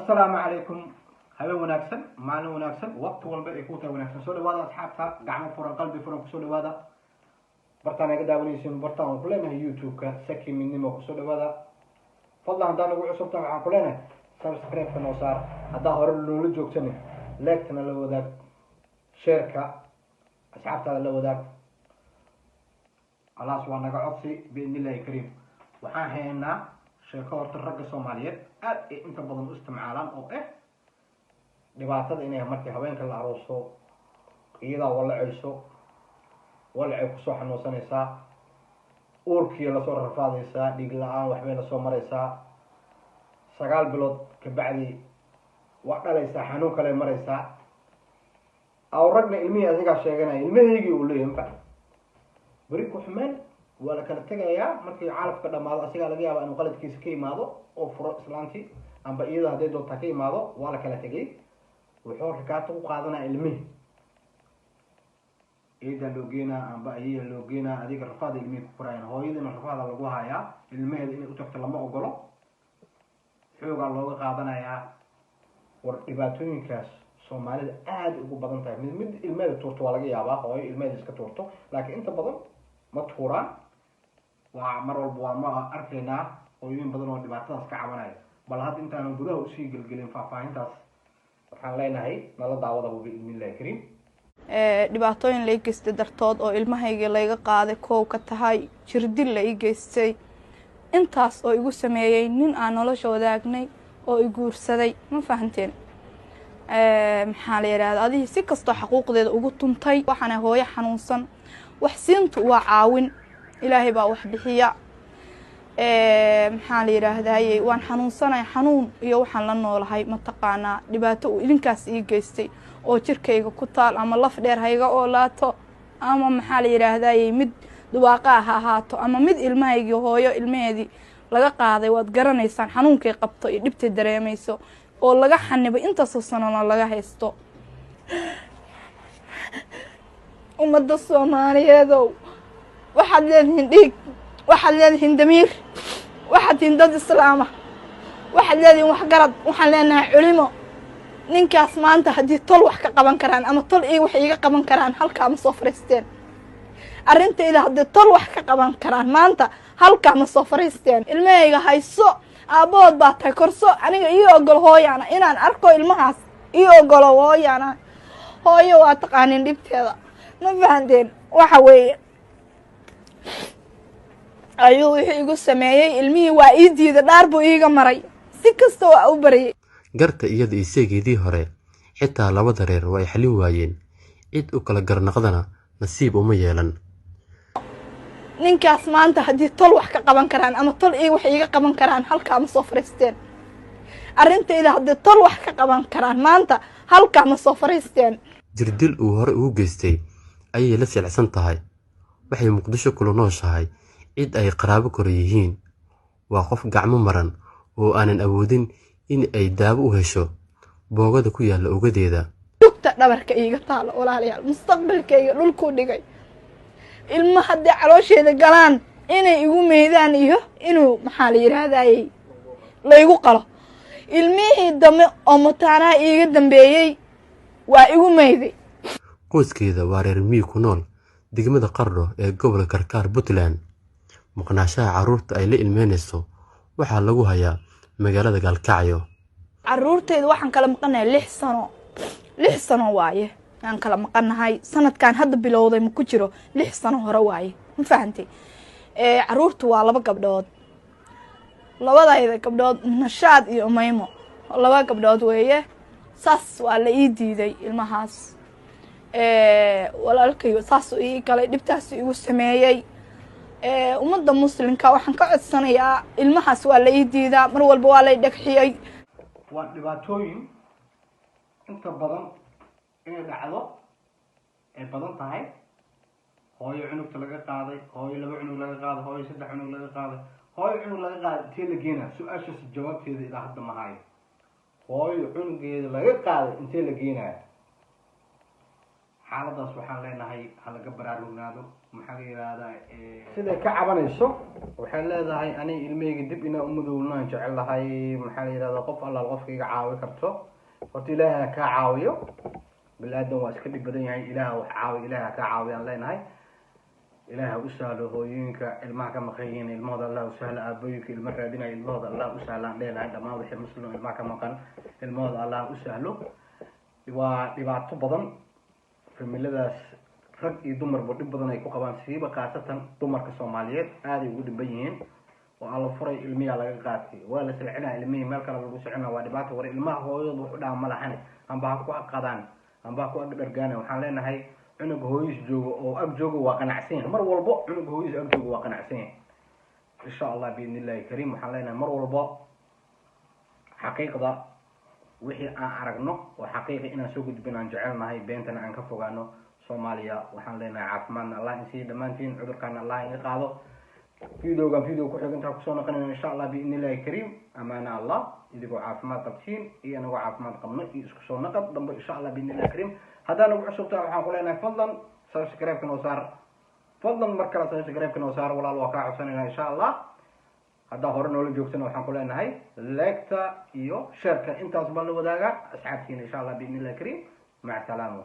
Assalaamu calaykum, habeen wanaagsan, maalin wanaagsan, waqti walba ay ku tahay wanaagsan. Soo dhawaada asxaabta, gacmo furan, qalbi furan kusoo dhawaada bartaan naga daawanaysin, bartaan aan ku leenahay YouTube-ka Saki Midnimo. Kusoo dhawaada. Fadlan haddaa nagu cusubta, waxaan ku leenahay subscribe-ka noo saar. Haddaa hore noola joogtani, like-tana la wadaag, share-ka asxaabtaada la wadaag. Alaas waa naga codsi biidni Illahi kariim. Waxaan haynaa sheeko horta ragga Soomaaliyeed aad ay inta badan u isticmaalaan, oo ah dhibaatada inay markii haweenka la arooso, iyadaa walacayso, walacay kusoo xanuunsanaysaa, uurkii lasoo rafaadaysaa, dhiig la-aan waxbay lasoo maraysaa, 9 bilood kabacdi waa dhalaysaa, xanuun kale maraysaa. Aw ragna ilmihii adigaa sheeganaya, ilmahaygii uu leeyahay mfa beri ku xumeen, waa la kala tegayaa. Markii calafka dhamaado, asigaa laga yaaba inuu qaladkiisa ka imaado oo furo islaantii, amba iyada hadday doontaa ka imaado, waa la kala tegay. Wuxuu rikaato ku qaadanaya ilmihii, iyadaa loo geenaa amba ayayaa loo geenaa. Adiga rafaada ilmihii ku koraayan, hooyadiina rafaada lagu hayaa, ilmaheeda inay u tagto lama ogolo, xoogaa looga qaadanayaa. War dhibaatooyinkaas Soomaalida aada ugu badan tahay. Mid mid ilmeeda tuurto waa laga yaabaa, hooyo ilmeeda iska tuurto, laakiin inta badan ma tuuraan. Waa mar walba waa ma arkaynaa hooyooyin badan oo dhibaatadaas ka cabanaya. Bal hadda intaanan gudaha usii gelgelin faahfaahintaas, waxaan leenahay nala daawadaba biidni Illahi kariim. Dhibaatooyin la ii geystay dartood oo ilmahaygii layga qaaday, koow ka tahay jirdil la ii geystay, intaas oo igu sameeyey nin aan nolosha wadaagnay oo i guursaday. Ma fahanteen? Maxaa la yidhahda, adihii si kastoo xaquuqdeeda ugu tuntay. Waxaana hooyo xanuunsan, wax siintu waa caawin, Ilaahay baa wax bixiya. Maxaa la yidhaahdaye, waan xanuunsanay, xanuun iyo waxaan la noolahay mataqaanaa dhibaato uu idinkaas ii geystay oo jirkayga ku taal, ama laf dheer hayga oolaato, ama maxaa la yidhaahdaye, mid dubaaqaa ha ahaato, ama mid ilmahaygii, hooyo ilmaheedii laga qaaday, waad garanaysaan xanuunkay qabto iyo dhibtay dareemayso, oo laga xanibay intaasoo sanona laga haysto. Ummadda Soomaaliyeedow, waxaad leedihiin dhiig, waxaad leedihiin damiir, waxaad tihiin dad islaama, waxaad leedihiin waxgarad, waxaan leenahay culimo. Ninkaas maanta haddii tol wax ka qaban karaan ama tol i wax iiga qaban karaan, halkaa ma soo fariisteen. Arrintayda haddii tol wax ka qaban karaan, maanta halkaa ma soo fariisteen. Ilmahayga hayso, aabbahood baa tahay, korso. Aniga ii ogol hooyaana inaan arko ilmahaas, ii ogolo hooyaana. Hooyo waa taqaanin dhibteeda. Ma fahanteen? Waxa weeye ayuu wuxuu igu sameeyey, ilmihii waa ii diiday, dhaar buu iiga maray, si kasta waa u baryay. Garta iyada iyo seegeedii hore xitaa labada reer waa ay xalin waayeen, cid u kala garnaqdana nasiib uma yeelan. Ninkaas maanta haddii tol wax ka qaban karaan ama tol i wax iiga qaban karaan, halkaa ma soo fariisteen. Arrintayda haddii tol wax ka qaban karaan, maanta halkaa ma soo fariisteen. Jirdil uu hore ugu geystay ayay la silicsan tahay. Waxay Muqdisho kula nooshahay cid ay qaraabo kora yihiin. Waa qof gacmo maran oo aanan awoodin in ay daawo u hesho boogada ku yaalla ogadeeda. Lugta dhabarka iiga taalo, walaalayaal, mustaqbalkayga dhulkuu dhigay. Ilma haddii caloosheeda galaan, inay igu meydaan iyo inuu maxaa la yidhaahdayey laygu qalo. Ilmihii dambe oo mataanaha iiga dambeeyey waa igu meyday. Qoyskeeda waa reer miyi ku nool degmada Qardho ee gobolka Karkaar, Puntland. Maqnaanshaha carruurta ay la ilmeynayso waxaa lagu hayaa magaalada Gaalkacyo. Caruurtayda waxaan kala maqanahay 6 sano, 6 sano waaye aan kala maqanahay. Sanadkan hadda bilowday ma ku jiro, 6 sano hore waaye. Ma fahantay? Caruurtu waa laba gabdhood, labadayda gabdhood, Nashaad iyo Umaymo, laba gabdhood weeye. Saas waa la ii diiday ilmahaas. Walaalkay saasuu ii galay, dhibtaasu igu sameeyey. Ummadda Muslimka waxaan ka codsanayaa, ilmahaas waa la ii diidaa, mar walba waa lay dhagxiyey. Waa dhibaatooyin inta badan inay dhacdo ay badan tahay. Hooyo cunugta laga qaaday, hooyo laba cunug laga qaaday, hooyo saddex cunug laga qaaday, hooyo cunug laga qaaday intee la geenaa? Su-aashaas jawaabteeda ilaa hadda ma hayo. Hooyo cunugeeda laga qaaday intee la geenaya? Xaaladaas waxaan leenahay ha laga baraarugnaado. Maxaa la yihahdaa, siday ka cabanayso, waxay leedahay: "Ani ilmahayga dib inaa umadownaan jecel lahay." Maxaa la yihahdaa, qof allaal qofka iga caawi karto, horta Ilaahay ha kaa caawiyo. Bini-aadan waa iska dhib badan yahay. Ilaaha wax caawi, Ilahay ha kaa caawiyaan leenahay. Ilaah ha u sahlo hooyooyinka ilmaha ka maqan yihiin, ilmahooda Allah u sahlo. Aabooyinka ilmo raadinaya, ilmahooda Allah u sahlaan leenahay. Dhammaan wixii Muslim ilmaha ka maqan, ilmahooda Allah u sahlo. Waa dhibaato badan familadaas, rag iyo dumarba dhib badan ay ku qabaan, siiba khaasatan dumarka Soomaaliyeed aaday ugu dhiban yihiin oo alla furay, ilmiyaa laga qaatay, waa la silcinaa, ilmihii meel kale lagu socona, waa dhibaato. War ilmaha hooyadood wax u dhaama ma lahane, amba ha ku aqadaan, amba ha ku agdhargaana. Waxaan leenahay cunuga hooyis joogo oo ag joogo waa qanacsan yahay. Mar walbo cunuga hooyis ag joogo waa qanacsan yahay, insha Allah, biidni Illahi kariim. Waxaan leenahay mar walbo xaqiiqda wixii aan aragno oo xaqiiqi inaan soo gudbin aan jecelnahay, beentana aan ka fogaano. Soomaaliya waxaan leenahay caafimaadna Allah in siiya dhammaantiin, cudurkaana Allah inga qaado. Videogan video ku xig intaa kusoo noqonayna, insha Allah, biidni Illahi kariim, amaana Allah. Idigoo caafimaad qabtiin iyo anagoo caafimaad qabno iyo isku soo naqad dambe, insha Allah, biidni Illahi kariim. Haddaa nagu cusubtaa, waxaan ku leenahay fadlan subscribe-ka noo saar. Fadlan mar kale subscribe-ka noo saar, walaal, waa kaa codsanayna, insha Allah. Haddaa hore noola joogtana, waxaan ku leenahay like-ta iyo share-ka intaas baa la wadaaga asxaabtiina, insha Allah, biidni Illahi kariim. Maca salaama.